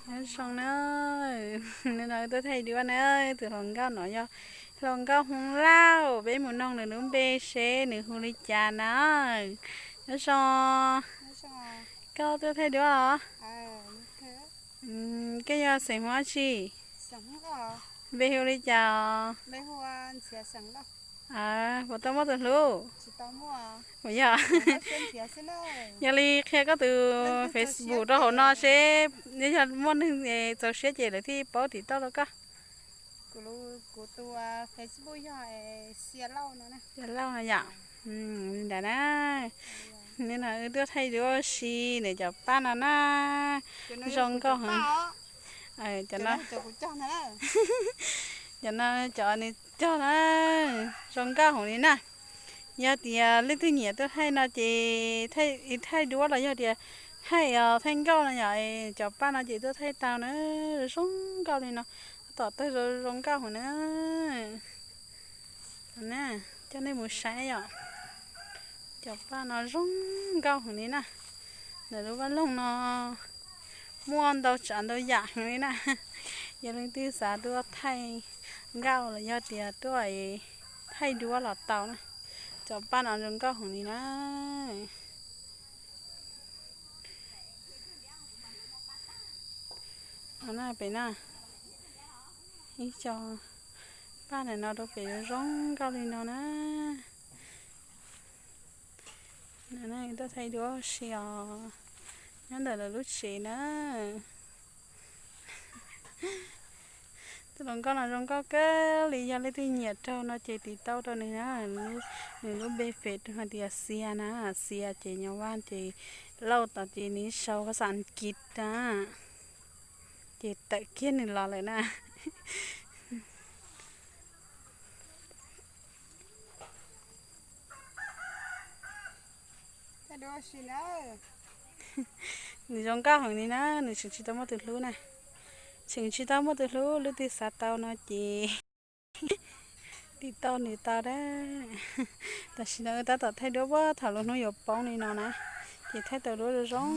Nyob zoo na, hnub no wb tuaj thaij duab na, tus hluas nkauj no yog hluas nkauj Hmoob Lauj, peb mus noog nws lub npe seb nws hu li cas na. Nyob zoo, koj tuaj thaij duab los? Koj yog xeem Hmoob dab tsi? Npe hu li cas os? Puas tau muaj tus hlub? Puas yog? Yog li qhia koj tus Facebook rau hauv no seb, yog muaj neeg txaus siab ces lawv thiaj paub tim toj rau koj. Yog Lauj no yom. Li ntawd na, hnub no wb tuaj thaij duab ua si nws cov paj no na, zoo nkauj heev. Cov no, cov no cov nws cog na, zoo nkauj heev li na. Yog tias leej twg nyiam tuaj thaij no ces thaij duab los yog tias thaij, thaij nkauj no yom, cov paj no ces tuaj thaij tau na, zoo nkauj li no, tom tawg zoo nkauj heev na. Coj nej mus saib yom, cov paj no zoo nkauj heev li na. Ntawm lub vaj loog no muaj ntau tsav ntau yam heev li na. Yog leej twg xav tuaj thaij nkauj los yog tias tuaj thaij duab los tau na. Cov paj no zoo nkauj heev li na. Pem na, ib co paj ntawm no rau pem zoo nkauj li no na. Tuaj thaij duab si os, nyob ntawm lawv lub tsev na. Tus hluas nkauj no zoo nkauj kawg li, yog leej twg nyiam raug no ces tiv tauj rau nws na. Nws lub npe Facebook hais tias Xia na, Xia ces nyob Vaj ces Lauj tod ces nws sau phas xas Askiv na, ces tawm kiag nws los lawm na. Nws zoo nkauj heev li na, nws tseem tsis tau muaj tus hlub na. Tseem tsis tau muaj tus hlub, leej twg xav tau no ces tiv tauj nws tau na. Tam sim no wb tab tom thaij duab puag thaum lub hnub yuav poob li no na, ces thaij tau duab zoo zoo.